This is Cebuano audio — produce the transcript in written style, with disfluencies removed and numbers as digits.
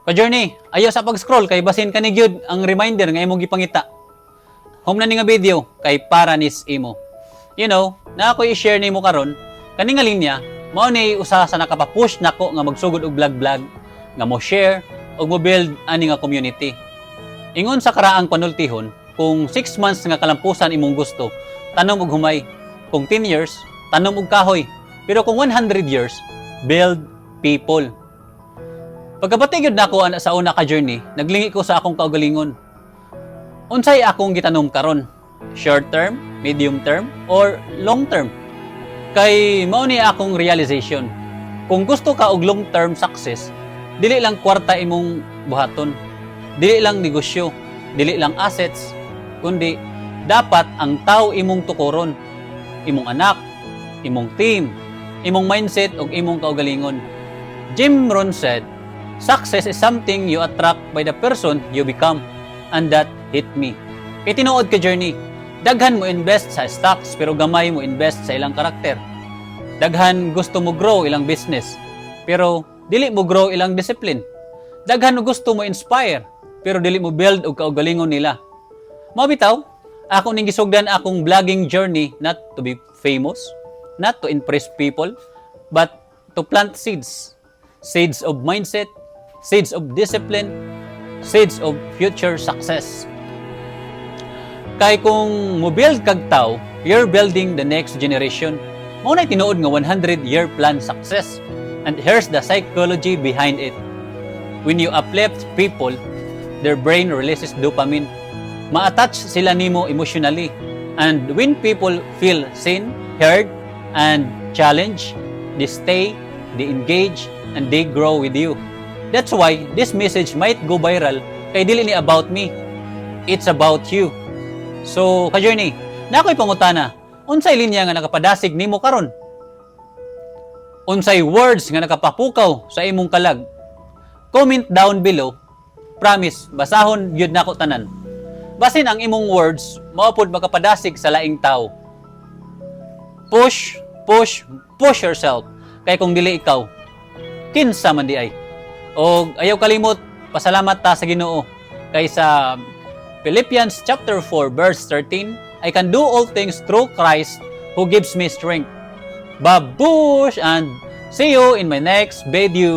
Ka-journey, ayaw sa pag-scroll kay basin kani gyud ang reminder nga imong gipangita. Home na ni nga video kay para nis imo. Na ako i-share nimo karon, kani nga linya, mao ni usa sa nakapa-push nako nga magsugod og vlog-vlog, nga mo share ug mo build ani nga community. Ingon sa karaang panultihon, kung 6 months nga kalampusan imong gusto, tanom og humay. Kung 10 years, tanom og kahoy. Pero kung 100 years, build people. Pagkabati gyud nako ana sa una ka journey, naglingi ko sa akong kaugalingon. Unsay akong gitanom karon? Short term, medium term, or long term? Kay mao ni akong realization. Kung gusto ka og long term success, dili lang kwarta imong buhaton. Dili lang negosyo, dili lang assets, kundi dapat ang tao imong tukuron, imong anak, imong team, imong mindset ug imong kaugalingon. Jim Rohn said, "Success is something you attract by the person you become." And that hit me. Kay tinuod, ka journey, daghan mo invest sa stocks pero gamay mo invest sa ilang karakter. Daghan gusto mo grow ilang business pero dili mo grow ilang discipline. Daghan mo gusto mo inspire pero dili mo build og kaugalingon nila. Mao bitaw, ako ning gisugdan akong vlogging journey not to be famous, not to impress people, but to plant seeds. Seeds of mindset, seeds of discipline, seeds of future success. Kay kung mo build kag tao, you're building the next generation. Mao na tinuod nga 100-year plan success. And here's the psychology behind it. When you uplift people, their brain releases dopamine. Ma-attach sila nimo emotionally. And when people feel seen, heard, and challenged, they stay, they engage, and they grow with you. That's why this message might go viral kay dili ni about me. It's about you. So, ka-journey, naa ko'y pangutana, unsay linya nga nakapadasig nimo karon? Unsay words nga nakapapukaw sa imong kalag? Comment down below. Promise, basahon gyud nako tanan. Basin ang imong words mao pod makapadasig sa laing tao. Push, push, push yourself. Kay kung dili ikaw, kinsa man diay? O ayaw kalimot, pasalamat ta sa Ginoo. Kay sa Philippians chapter 4 verse 13, "I can do all things through Christ who gives me strength." Babush, and see you in my next video.